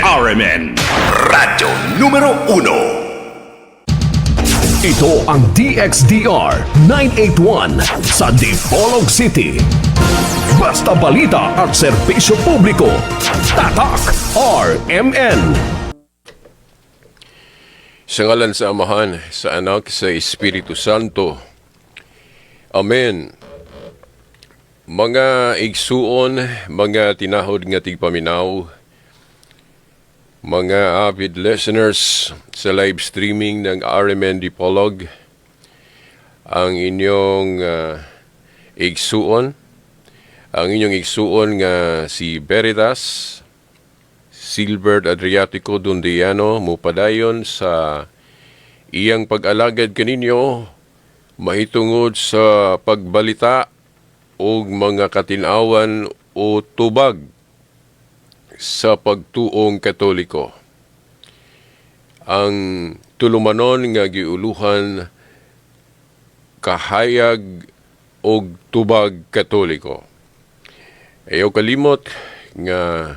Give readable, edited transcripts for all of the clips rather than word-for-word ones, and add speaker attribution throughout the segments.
Speaker 1: RMN. Radyo numero 1.
Speaker 2: Ito ang DXDR 981 sa Dipolog City. Basta balita at serbisyo publiko. Tatak RMN.
Speaker 3: Sa ngalan sa Amahan, sa Anak, sa Espiritu Santo. Amen. Mga igsuon, mga tinahod nga tigpaminaw, mga avid listeners sa live streaming ng RMN Dipolog, ang inyong igsuon, ang inyong igsuon nga si Veritas Silbert Adriatico Dundiano, mupadayon sa iyang pag-alagad kaninyo mahitungod sa pagbalita og mga katinawan o tubag sa pagtuong Katoliko. Ang tulumanon nga giuluhan Kahayag og Tubag Katoliko. Ayaw kalimot nga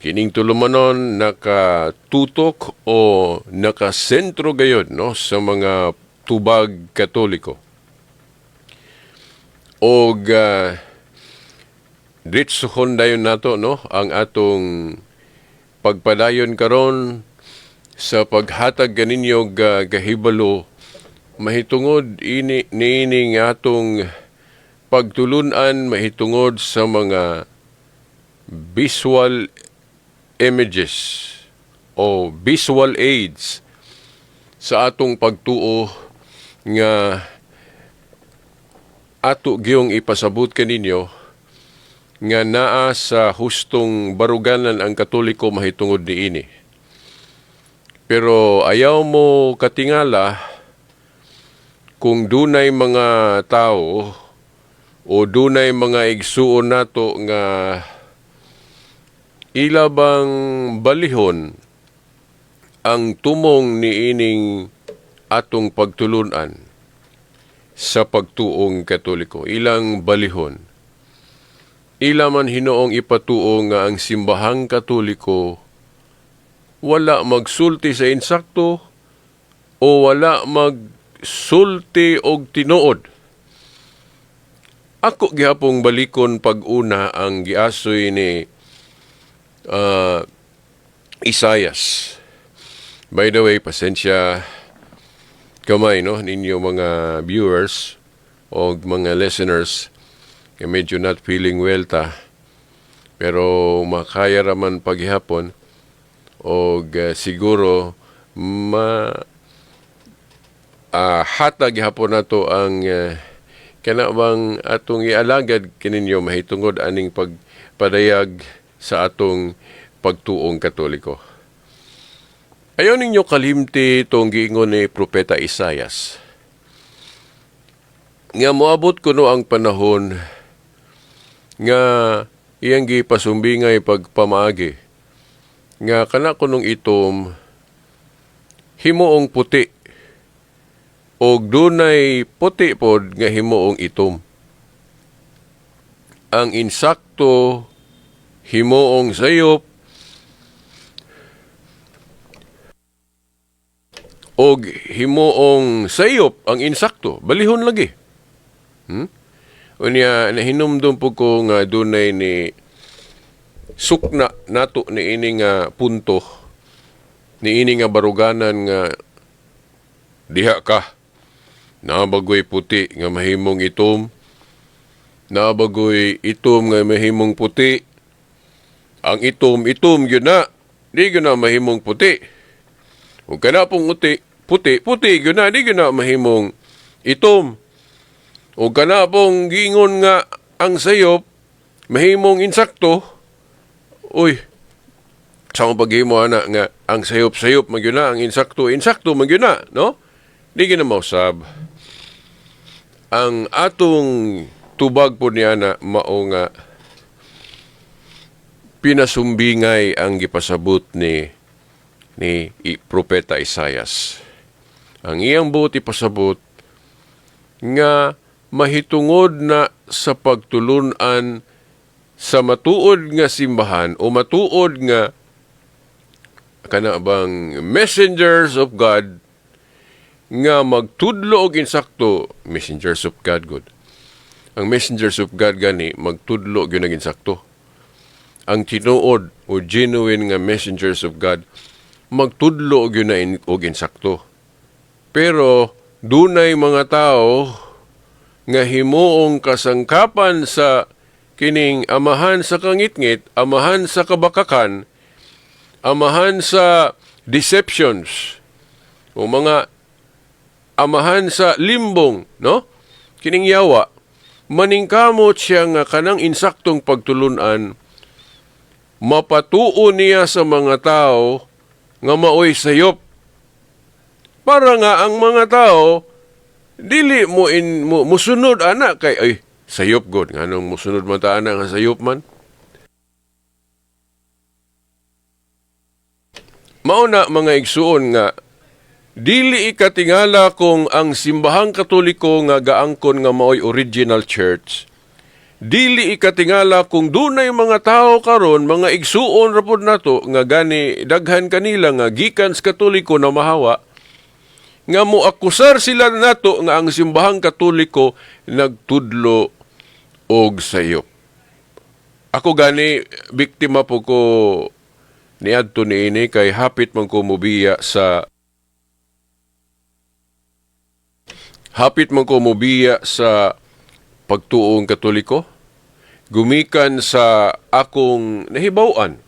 Speaker 3: kining tulumanon nakatutok o nakasentro gayod, no, sa mga tubag Katoliko. Og diretsohon dayon nato, no, ang atong pagpadayon karon sa paghatag kaninyo gahibalo mahitungod ini niining atong pagtulunan mahitungod sa mga visual images o visual aids sa atong pagtuo nga ato giyong ipasabot kaninyo nga naa sa hustong baruganan ang Katoliko mahitungod niini. Pero ayaw mo katingala kung dunay mga tao o dunay mga igsuon nato nga ila bang balihon ang tumong niining atong pagtulunan sa pagtuong Katoliko. Ilang balihon. Ila man hinuong ipatuo nga ang Simbahang Katoliko wala magsulti sa insakto o wala magsulti og tinuod. Ako gihapong balikon pag-una ang giasoy ni Isayas. By the way, pasensya kamay, no, ninyo mga viewers o mga listeners nga medyo not feeling well ta. Pero makaya raman paghihapon og siguro ma hatag gihapon nato ang kana bang atong ialagad kininyo mahitungod aning pagpadayag sa atong pagtuong Katoliko. Ayaw ninyo kalimti itong giingon ni Propeta Isayas nga moabot kuno ang panahon nga iyang gipasumbingay pagpamaagi nga kana kunong itom himuong puti og dunay puti pod nga himuong itom. Ang insakto himuong sayop og himuong sayop ang insakto, balihon lagi. Unya nahinumdum po ko nga dunay ni sukna nato ni ini nga punto, ni ini nga baruganan nga diha ka nabagoy puti nga mahimong itom, nabagoy itom nga mahimong puti. Ang itom, itom gyud na, di gyud na mahimong puti. Ug kana pong uti puti, puti gyud na, di gyud na mahimong itom. Ug kana pong giingon nga ang sayop mahimong insakto, uy, sa akong paghimo ana nga ang sayop-sayop man gyud na, ang insakto insakto man gyud na, no? Di gyud na mausab. Ang atong tubag po niya na mao nga pinasumbingay ang gipasabot ni Propeta Isayas. Ang iyang buot ipasabot nga mahitungod na sa pagtulunan sa matuod nga simbahan o matuod nga kana bang messengers of God nga magtudlo og insakto, messengers of God good. Ang messengers of God gani magtudlo gyud og insakto. Ang tinuod o genuine nga messengers of God magtudlo gyud na og insakto. Pero dunay mga tao nga himuong kasangkapan sa kining amahan sa kangitngit, amahan sa kabakakan, amahan sa deceptions, o mga amahan sa limbong, no? Kining yawa, maningkamot siya nga kanang insaktong pagtulunan, mapatuo niya sa mga tao nga maoy sayop. Para nga ang mga tao dili mo in mo, musunod ana kay ay sayop god, nganong musunod man ta ana nga sayop man. Mao na, mga igsuon, nga dili ikatingala kung ang Simbahang Katoliko nga gaangkon nga maoy original church, dili ikatingala kung dunay mga tao karon, mga igsuon ra pod nato nga gani daghan kanila nga gikan sa Katoliko na mahawa, nga moakusar sila nato nga ang Simbahang Katoliko nagtudlo og sayop. Ako gani, biktima po ko niadto niini kay hapit man ko mobiya sa pagtuong Katoliko gumikan sa akong nahibaw-an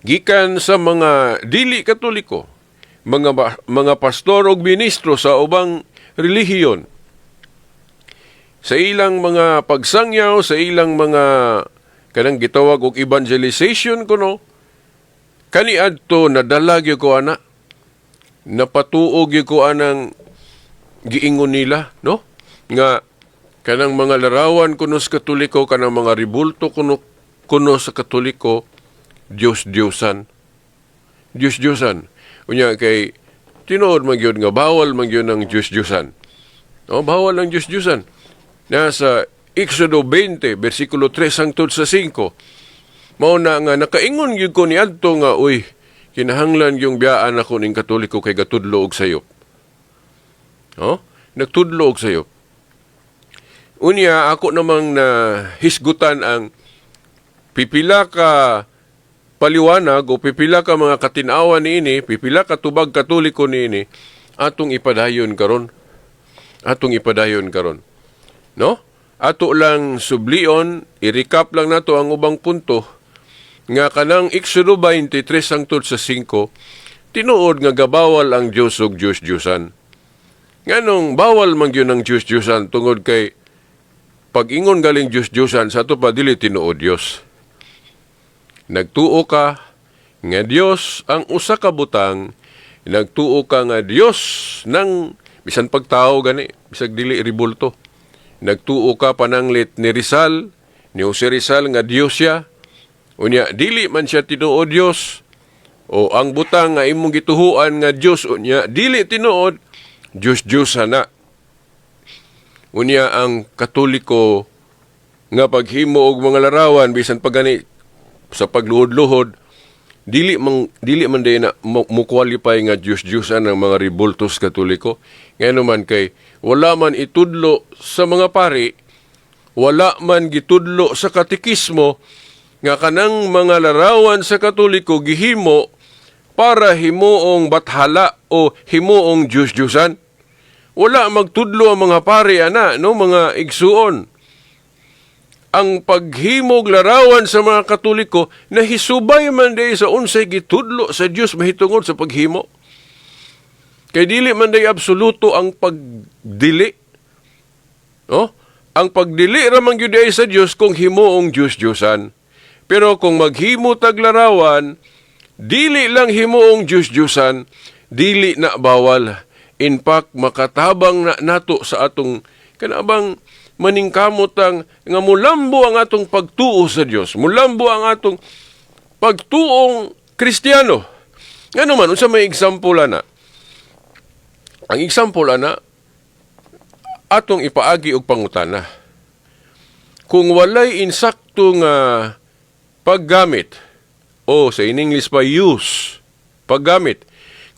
Speaker 3: gikan sa mga dili Katoliko, mga pastor og ministro sa ubang relihiyon, sa ilang mga pagsangyaw, sa ilang mga kanang gitawag og evangelization kuno. Kaniadto nadala gyud ko ana, napatuo gyud ko anang giingon nila, no, nga kanang mga larawan kuno sa Katoliko, kanang mga ribulto kuno kuno sa Katoliko, Diyos Diyosan, Diyos Diyosan. Unya kay tinuod man gyud nga bawal man gyud ang Diyos Diyosan, no? Bawal ang Diyos Diyosan, nasa Exodo 20 versikulo 3 hangtod sa 5. Mao na nga nakaingon gyud ko niadto nga uy, kinahanglan yung biyaan ako ning Katoliko kay gatudlo og sayop. Oh, nagtudlo og sayop. Unya ako namang na hisgutan ang pipila ka paliwanag o pipila ka mga katinawan niini, pipila ka tubag Katoliko niini, atong ipadayon karon. Atong ipadayon karon. No? Ato lang sublion, i-recap lang nato ang ubang punto nga kanang Exodo 23 hangtod sa 5, tinuod nga gabawal ang Diyos ug Diyos-Diyosan. Nganong bawal man gyud ang Diyos-Diyosan? Tungod kay pag-ingon galing Diyos-Diyosan, sa ato pa dili tinuod Diyos. Nagtuo ka nga Dios ang usa ka butang, nagtuo ka nga Dios nang bisan pagtao gani, bisag dili ribulto. Nagtuo ka pananglit ni Rizal, ni Jose Rizal nga Dios siya. Unya dili man siya tinuod Dios. O ang butang nga imong gituhuan nga Dios, unya dili tinuod, Dios Dios na. Unya ang Katoliko nga paghimo og mga larawan bisan pa gani sa pagluhod-luhod, dili man day na mo qualify nga Diyos Diyosan ang mga ribultos Katoliko. Ngano man kay wala man itudlo sa mga pari, wala man gitudlo sa katekismo nga kanang mga larawan sa Katoliko gihimo para himuong bathala o himuong Diyos-Diyosan. Wala magtudlo ang mga pari ana, no, mga igsuon. Ang paghimog larawan sa mga Katoliko nahisubay man day sa unsay gitudlo sa Dios mahitungod sa paghimo. Kay dili man day absoluto ang pagdili. No? Ang pagdili ra man gyud ay sa Dios kung himuong Dios-Diyosan. Pero kung maghimo tag larawan, dili lang himuong Dios-Diyosan, dili na bawal. In fact, makatabang na nato sa atong kanabang maningkamot ang nga mulambo ang atong pagtuo sa Dios, mulambo ang atong pagtuong Kristiyano. Ngano man, unsa may example ana? Ang example ana, atong ipaagi og pangutana. Kung walay insakto nga paggamit O sa in English pa, use, paggamit.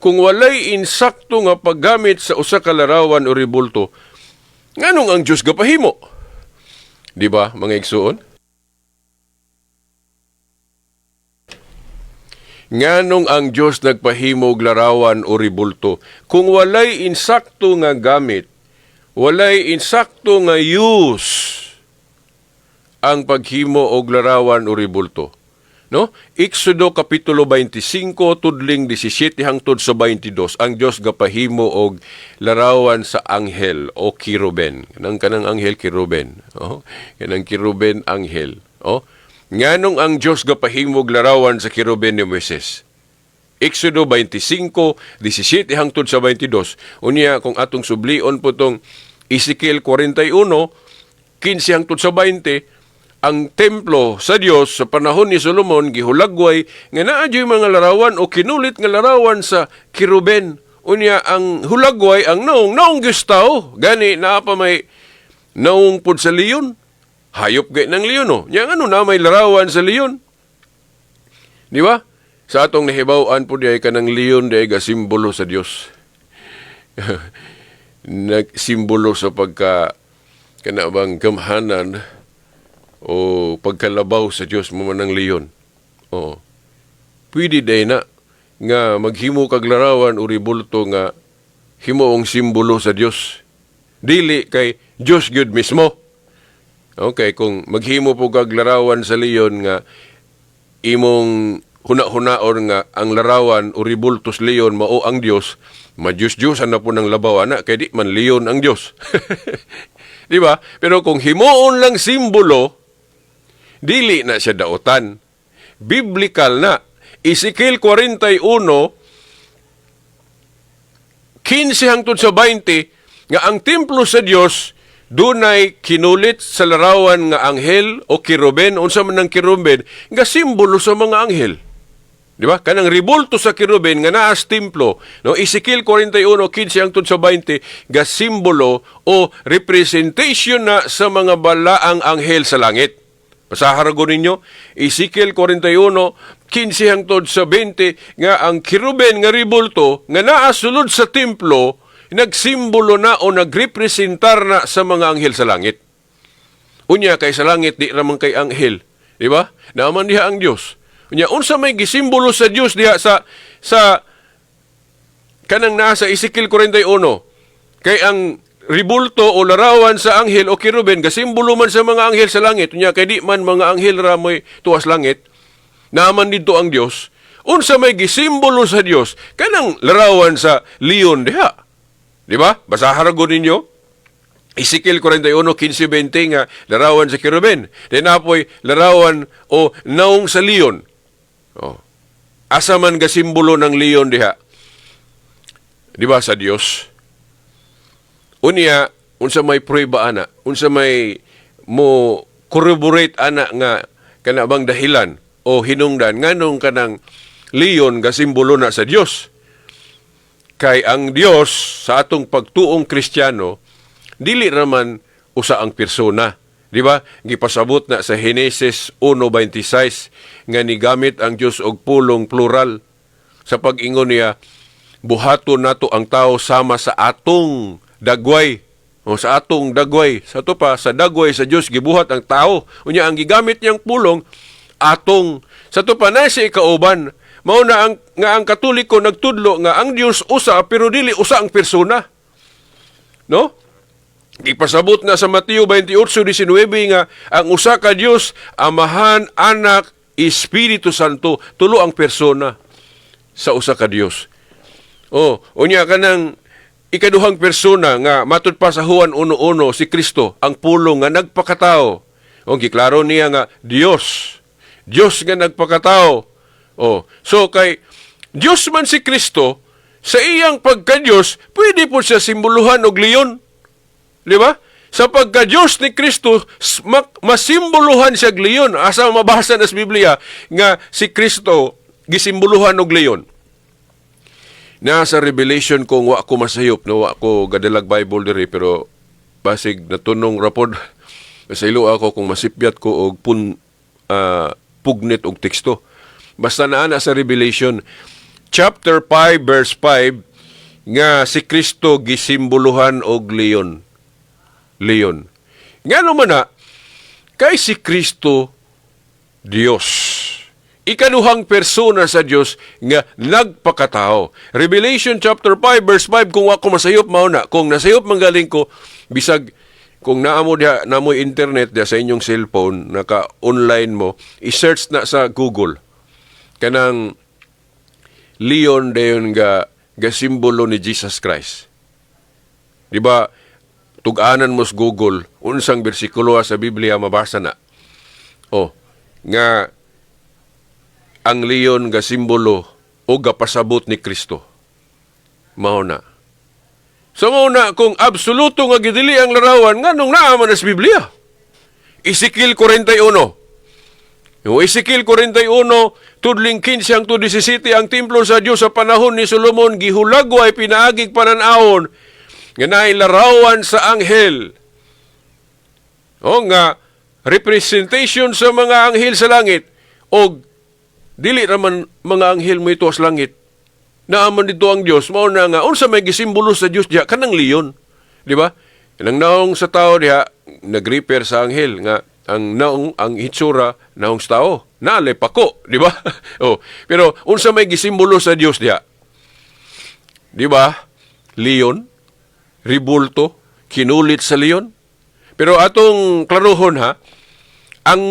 Speaker 3: Kung walay insakto nga paggamit sa usa ka larawan o rebulto, nganong ang Dios gapahimo? Di ba, mga igsuon? Nganong ang Dios nagpahimo og larawan o rebulto kung walay insakto nga gamit, walay insakto nga use ang paghimo og larawan o rebulto? No? Exodo kapitulo 25 tudling 17 hangtod sa 22, ang Dios gapahimo og larawan sa anghel o kiruben. Kanang anghel kiruben. Oh, kanang kiruben anghel. Oh. Nganong ang Dios gapahimo og larawan sa kiruben ni Moises? Exodo 25, 17 hangtod sa 22. Unya, kung atong sublion po tong Ezekiel 41, 15 hangtod sa 20, ang templo sa Dios sa panahon ni Solomon gihulagway nga naa dyoy mga larawan o kinulit nga larawan sa kiruben. Unya ang hulagway ang naong naong gustaw gani naa pa may naong pud sa leon. Hayop gay ng leon, no. Nya ngano na may larawan sa leon? Di ba? Sa atong nahibaw-an pud diay, kanang leon diay ga simbolo sa Dios. Nagsimbolo sa pagka kana bang gamhanan o pagkalabaw sa Dios mo man ang leon. Oo. Pwede day na nga maghimo kag larawan o rebulto nga himuong simbolo sa Dios. Dili kay Dios gyud mismo. Okay, kung maghimo po kag larawan sa leon nga imong huna-hunaon nga ang larawan o rebulto sa leon mao ang Dios, ma-Diyos-Diyosan na po ng labaw ana kay di man leon ang Dios. Di ba? Pero kung himuon lang simbolo, dili na siya daotan. Biblical na. Ezekiel 41, 15 hangtod sa 20, nga ang templo sa Dios dunay kinulit sa larawan nga anghel o kiruben. Unsa man ang kiruben? Nga simbolo sa mga anghel. Di ba? Kanang rebulto sa kiruben nga naa sa templo, no? Ezekiel 41:15 hangtod sa 20, ga simbolo o representation na sa mga balaang anghel sa langit. Basahan ko ninyo, Ezekiel 41:15 hangtod sa 20, nga ang kiruben nga rebulto nga naa sulod sa templo nagsimbolo na o nagrepresentar na sa mga anghel sa langit. Unya kay sa langit di raman kay anghel, di ba? Naaman diha ang Dios. Unya unsa may gisimbolo sa Dios diha sa kanang naa sa Ezekiel 41? Kay ang ribulto o larawan sa anghel o kiruben gasimbolo man sa mga anghel sa langit. Unya kay di man mga anghel ra moy tuas langit. Naaman didto ang Dios. Unsa may gisimbolo sa Dios kanang larawan sa leon diha? Di ba? Basahan ra gud ninyo. Ezekiel 41, 15, 20 nga larawan sa kiruben. Then apoy larawan o naong sa leon. Oh. Asa man ga simbolo ng leon diha? Di ba sa Dios? Unya, unsa may prueba ana? Unsa may mo corroborate ana nga kana bang dahilan o hinungdan nganong kanang leon ga simbolo na sa Dios? Kay ang Dios sa atong pagtuong Kristiyano dili raman usa ang persona. Di ba? Gipasabot na sa Genesis 1:26 nga nigamit ang Dios og pulong plural sa pag-ingon niya, "Buhaton nato ang tao sama sa atong dagway." O sa atong dagway. Sa to pa, sa dagway sa Dios gibuhat ang tao. Unya ang gigamit niyang pulong atong. Sa to pa na siya ikauban. Mao na ang nga ang Katoliko nagtudlo nga ang Dios usa pero dili usa ang persona. No? Ipasabot na sa Mateo 28:19 nga ang usa ka Dios, Amahan, Anak, Espiritu Santo, tulo ang persona sa usa ka Dios. Oh, unya kanang ikaduhang persona nga matud pa sa Juan 1:1, si Kristo, ang pulong nga nagpakatao. O giklaro niya nga Dios. Dios nga nagpakatao. Oh, so kay Dios man si Kristo, sa iyang pagka-Dios, pwede po siya simboluhan og leon. Di ba? Sa pagka-Diyos ni Kristo, masimboluhan siya og leon. Asa mabasa na sa Biblia nga si Kristo gisimboluhan og leon? Nasa Revelation, kung wa ko masayop, no, wa ko gadalag Bible diri, pero basig natunong rapod. Sa ilo ako kung masipyat ko og pun pugnit og teksto. Basta naa na sa Revelation chapter 5 verse 5 nga si Kristo gisimboluhan og leon. Leon. Ngano man na? Kay si Kristo Dios. Ikaduhang persona sa Dios nga nagpakatao. Revelation chapter 5 verse 5, kung ako masayop, mao na. Kung nasayop manggaling ko, bisag kung naa mo diha, naa mo internet diha sa inyong cellphone, naka-online mo, i-search na sa Google. Kanang leon dayon ga simbolo ni Jesus Christ. Di ba? Tug-anan mo sa Google unsang bersikulo sa Biblia, mabasa na. Oh, nga ang leon ga simbolo o gapasabot ni Kristo. Mao na. So mao na, kung absoluto nga gidili ang larawan, nganong naa man sa Biblia? Ezekiel 41. Yung Ezekiel 41, tudling 15 hangtod 17, ang templo sa Dios sa panahon ni Solomon gihulagway pinaagig panan-awon nga naay larawan sa anghel. O nga representation sa mga anghel sa langit, og dili raman mga anghel mo ito sa langit. Naa man dito ang Dios, mao na nga unsa may gisimbolo sa Dios diha, kanang leon, di ba? Kanang naong sa tao diha nag-refer sa anghel nga ang naong, ang hitsura naong sa tao. Naale pako, di ba? Oh, pero unsa may gisimbolo sa Dios diha? Di ba? Leon, ribulto, kinulit sa leon. Pero atong klarohon ha, ang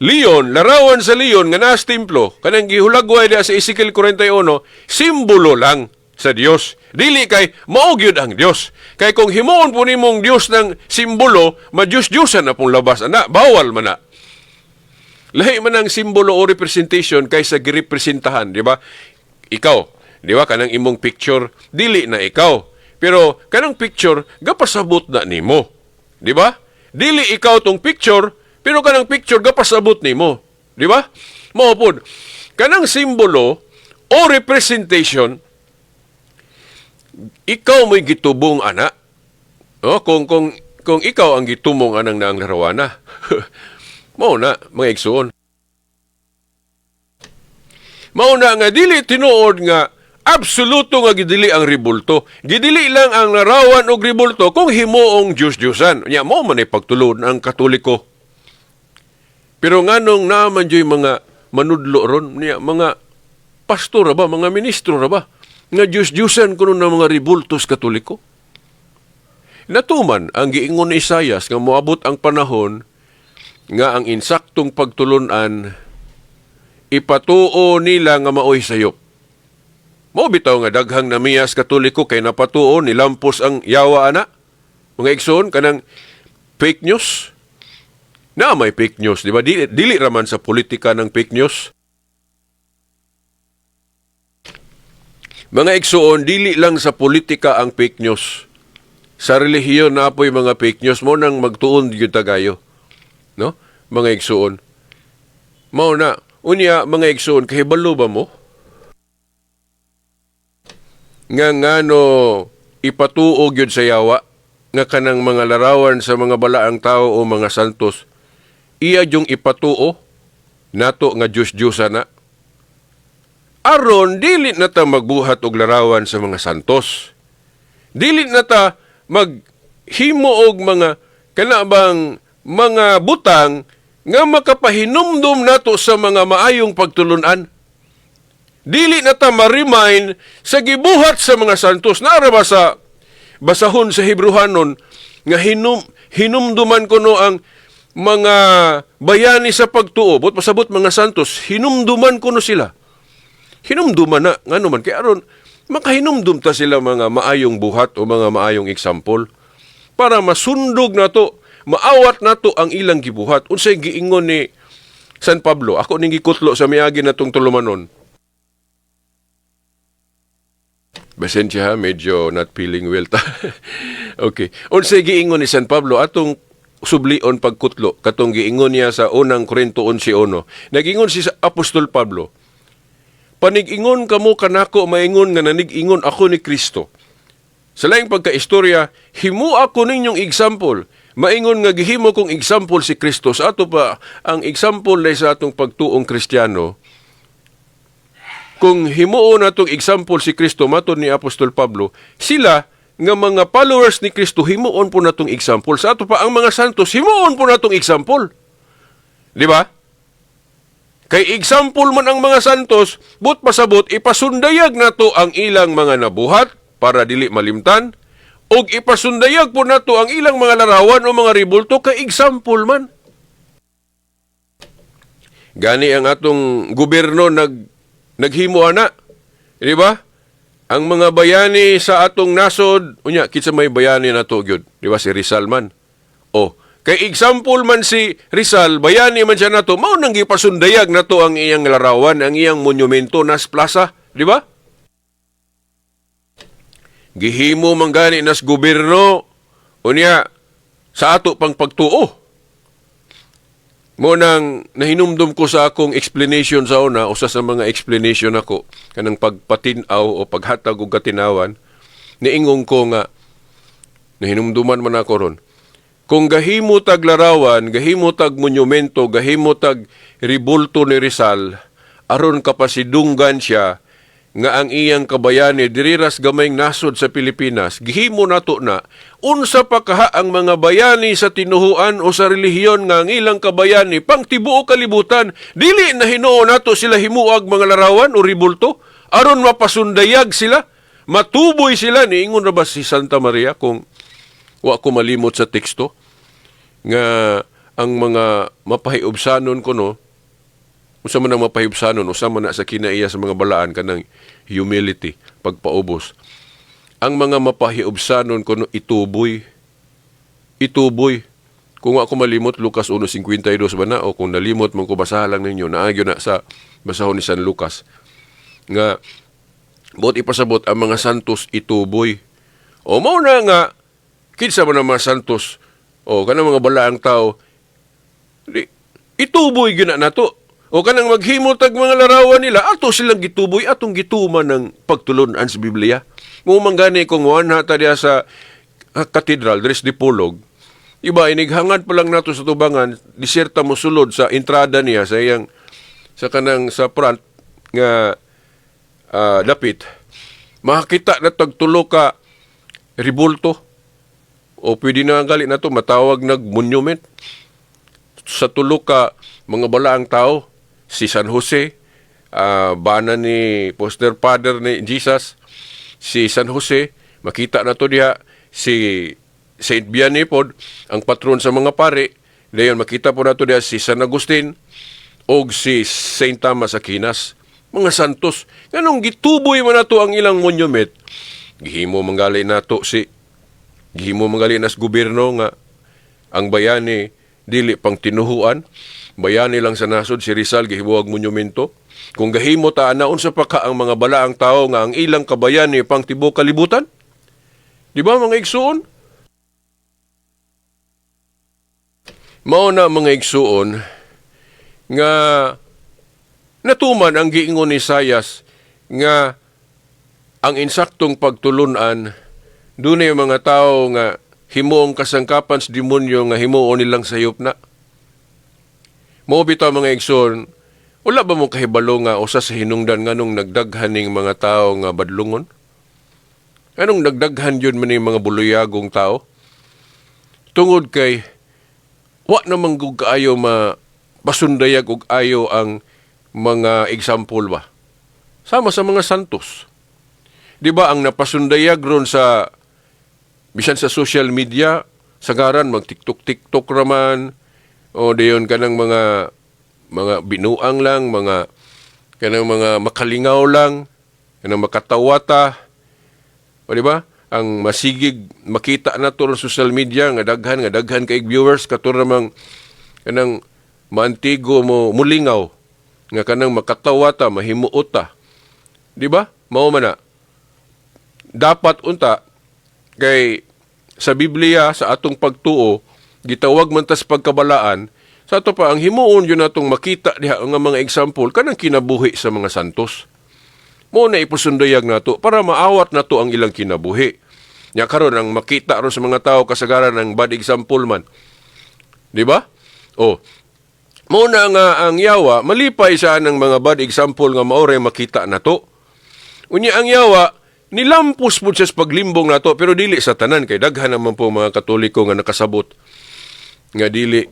Speaker 3: leon, larawan sa leon nga naas templo, kanang gihulagway diha sa Ezekiel 41, simbolo lang sa Dios. Dili kay mao gyud ang Dios. Kay kung himuon po nimong Dios ng simbolo, ma-Diyos-Diyosan na pong labas ana, bawal man na. Lahi man ang simbolo o representation kaysa girepresentahan, di ba? Ikaw, di ba, kanang imong picture, dili na ikaw. Pero kanang picture, gapasabot na nimo. Di ba? Dili ikaw tong picture, pero kanang picture gapasabot nimo. Di ba? Mao pod. Kanang simbolo o representation, ikaw mo'y gitubong ana. Oh, kung ikaw ang gitumong anang naang larawana. Mao na, mga igsuon. Mao na nga dili tinuod nga absoluto nga gidili ang ribulto. Gidili lang ang larawan og ribulto kung himuong Diyos-Diyosan. Nya mao man ay pagtulod ang Katoliko. Pero nganong naa man juy mga manudlo ron niya, mga pastor ra ba, mga ministro ra ba nga Diyos-Diyosan kuno na mga ribultos Katoliko? Natuman ang giingon ni Isayas nga moabot ang panahon nga ang insaktong pagtulunan ipatuo nila nga maoy sayop. Mao bitaw nga daghang namiyas Katoliko kay napatuo nilampos ang yawa ana. Mga igsoon, kanang fake news. Na may fake news, di ba? Dili, dili raman sa politika ng fake news. Mga igsoon, dili lang sa politika ang fake news. Sa relihiyon na po'y mga fake news mo nang magtuon gyud tagayo. No? Mga igsoon. Mao na, unya mga igsoon, kahibalo ba mo? Nga ngano ipatuo gyud sa yawa nga kanang mga larawan sa mga balaang tao o mga santos iya yung ipatuo nato nga Diyos-Diyosa na, aron dili na ta magbuhat og larawan sa mga santos, dili na ta maghimo og mga kana bang mga butang nga makapahinumdum nato sa mga maayong pagtulunan. Dili na ta ma-remind sa gibuhat sa mga santos. Naara ba sa basahon sa Hebrehanon nga hinumduman kuno ang mga bayani sa pagtuo, but pasabot mga santos, hinumduman kuno sila. Hinumduman na, ngano man, kay aron makahinumdum ta sila mga maayong buhat o mga maayong example para masundog nato, maawat nato ang ilang gibuhat. Unsay giingon ni San Pablo? Ako ning gikutlo sa miagi natong tulumanon. Pasensya ha, medyo not feeling well ta. Okay. Unsay giingon ni San Pablo, atong sublion pagkutlo katong giingon niya sa unang Korinto 11:1. Nagingon si Apostol Pablo, "Panig-ingon kamo kanako, maingon nga nanig-ingon ako ni Kristo. Sa laing pagkaistorya, himo ako ninyong example. Maingon nga gihimo kong example si Kristo." Sa ato pa, ang example na sa atong pagtuong Kristiyano, Kung himuon natong example si Kristo matod ni Apostol Pablo, sila nga mga followers ni Kristo himuon po natong example. Sa ato pa ang mga santos himuon po natong example. Di ba? Kay example man ang mga santos, but pasabot ipasundayag nato ang ilang mga nabuhat para dili malimtan, ug ipasundayag po nato ang ilang mga larawan o mga ribulto kay example man. Gani ang atong gobyerno naghimo ana. Di ba? Ang mga bayani sa atong nasod, unya kinsa may bayani nato gyud, di ba si Rizal man? Oh, kay example man si Rizal, bayani man siya nato, mao nang gipasundayag nato ang iyang larawan, ang iyang monumento nas plaza, di ba? Gihimo man gani nas gobyerno unya sa ato pang pagtuo. Mo nang nahinumdum ko sa akong explanation sa una, usa sa mga explanation ako kanang pagpatin-aw o paghatag og katinawan, niingon ko nga nahinumduman man ako ron. Kung gahimo tag larawan, gahimo tag monumento, gahimo tag ribulto ni Rizal, aron kapasidunggan siya nga ang iyang kabayani diri ras gamayng nasod sa Pilipinas, gihimo nato na, unsa pa kaha ang mga bayani sa tinuhuan o sa relihiyon nga ang ilang kabayani pang tibuok kalibutan, dili na hinuon nato sila himuag mga larawan o ribulto aron mapasundayag sila, matuboy sila? Niingon na ba si Santa Maria, kung wa ko malimot sa teksto, nga ang mga mapahiubsanon kuno? Unsa man ang mapahiubsanon? Usa man na sa kinaiya sa mga balaan, kanang humility, pagpaubos. Ang mga mapahiubsanon kuno ituboy. Ituboy. Kung ako malimot, Lucas 1.52 ba na? O kung nalimot man ko, basahan lang ninyo. Naagyo na sa basahon ni San Lucas. Nga, buot ipasabot ang mga santos ituboy. O mao na nga, kinsa man ang mga santos, o kanang mga balaang tao, di, ituboy gyud na nato. O kanang maghimo tag mga larawan nila, ato silang gituboy, atong gituman ng pagtulunan sa Biblia. Mao man gani kung wanha ta diya sa katedral, diri sa Dipolog, iba, inighangad pa lang nato sa tubangan, diserta mo sulod sa entrada niya, sa iyang, sa kanang, sa front, nga dapit, makakita na tag tulo ka ribulto. O pwede na gali na to, matawag nag monument sa tulo ka mga balaang tao, si San Jose, bana ni foster father ni Jesus, si San Jose, makita na to diha, si Saint Vianney pod, ang patron sa mga pare, dayon makita po nato diha si San Agustin og si Saint Thomas Aquinas, mga santos. Nganong gituboy man nato ang ilang monument? Gihimo mangali nato si gihimo mangali nas gobyerno nga ang bayani dili pang tinuhuan, bayani lang sa nasod, si Rizal gihimuag monumento. Kung gahimo ta ana, unsa pa ka ang mga balaang tao nga ang ilang kabayani pang tibuok kalibutan? Di ba, mga igsuon? Mao na, mga igsuon, nga natuman ang giingon ni Isayas nga ang insaktong pagtulunan, dunay mga tao nga himuong kasangkapan sa demonyo nga himuon nilang sayop na. Mao bitaw, mga igsoon, wala ba mo kahibalo nga usa sa hinungdan nganong nagdaghan ning mga tao nga badlungon? Anong nagdaghan yun man ning mga buluyagong tao? Tungod kay wa namang gug kaayo ma pasundayag og ayo ang mga example ba? Sama sa mga santos. Di ba ang napasundayag ron sa bisan sa social media, sagaran mag TikTok TikTok raman o dayon kanang mga binuang lang, mga kanang mga makalingaw lang, kanang makatawata. O di ba? Ang masigig makita na to sa social media nga daghan kay viewers kato ramang kanang maantigo mo mulingaw nga kanang makatawa ta, mahimuot ta. Di ba? Mao man na. Dapat unta kay sa Biblia, sa atong pagtuo, gitawag man tas pagkabalaan. Sa ato pa ang himuon yun natong makita diha nga mga example kanang kinabuhi sa mga santos. Mo na ipusundayag nato para maawat nato ang ilang kinabuhi. Nya karon ang makita ron sa mga tao kasagaran ng bad example man. Di ba? Oh. Muna nga ang yawa malipay sa ng mga bad example nga maoray makita nato. Unya ang yawa nilampos pud siya sa paglimbong nato, pero dili sa tanan kay daghan naman po mga Katoliko nga nakasabot nga dili,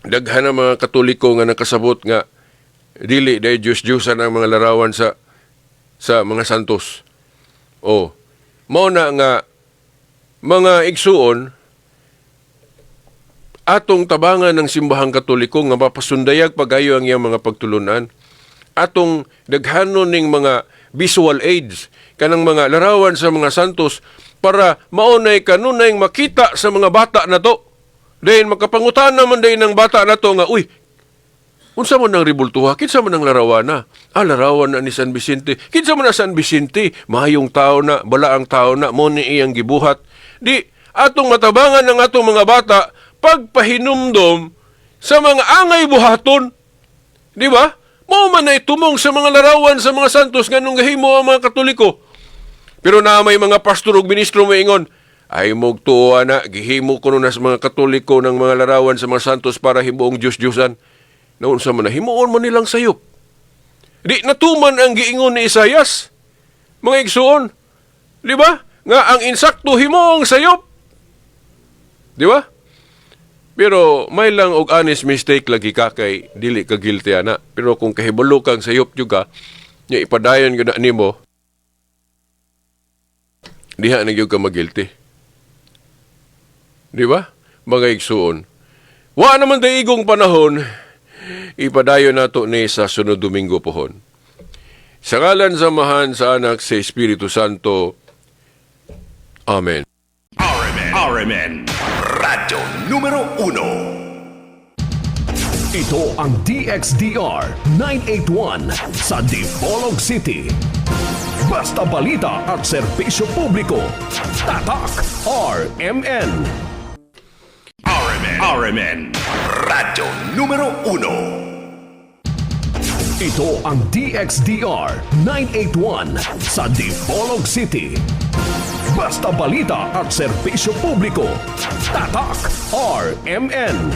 Speaker 3: daghan ang mga Katoliko nga nakasabot nga dili dahil Diyos-Diyosan ang mga larawan sa mga santos. Oh, mao na nga, mga igsuon, atong tabangan ng Simbahang Katoliko nga mapasundayag pagayo ang iyang mga pagtulunan. Atong daghanon ning mga visual aids, kanang mga larawan sa mga santos, para maunay kanunay makita sa mga bata na to. Then makapangutan naman din ng bata na to nga, "Uy, unsa man ang ribultuha? Kinsa man ang larawana? Ah, larawan na ni San Vicente. Kinsa man na San Vicente? Mahayong tao na, balaang tao na, mo ni iyang gibuhat." Di, atong matabangan ng atong mga bata, pagpahinumdom sa mga angay buhaton. Di ba? Mo man ay tumong sa mga larawan sa mga santos nga nung gahimo ang mga Katoliko. Pero na may mga pastor ug ministro moingon, "Ay mogtuo na, gihimo kuno na sa mga Katoliko ng mga larawan sa mga santos para himuong Diyos-Diyosan." Naunsa man na, himuon man nilang sayop. Di natuman ang giingon ni Isayas, mga igsuon. Di ba? Nga ang insakto himuong sayop. Di ba? Pero may lang og honest mistake lagi ka kay dili ka guilty ana. Pero kung kahibalo kang sayop jud ka, nya ipadayon gyud na nimo, diha na gyud ka magilty. Di ba, mga igsuon? Wa naman tay igong panahon, ipadayon nato ni sa sunod Domingo pohon. Sa ngalan sa Amahan, sa Anak, sa Espiritu Santo. Amen.
Speaker 1: RMN. RMN. Radyo numero 1.
Speaker 2: Ito ang DXDR 981 sa Dipolog City. Basta balita at serbisyo publiko. Tatak RMN.
Speaker 1: RMN. RMN. Radyo numero 1.
Speaker 2: Ito ang DXDR 981 sa Dipolog City. Basta balita at serbisyo publiko. Tatak RMN.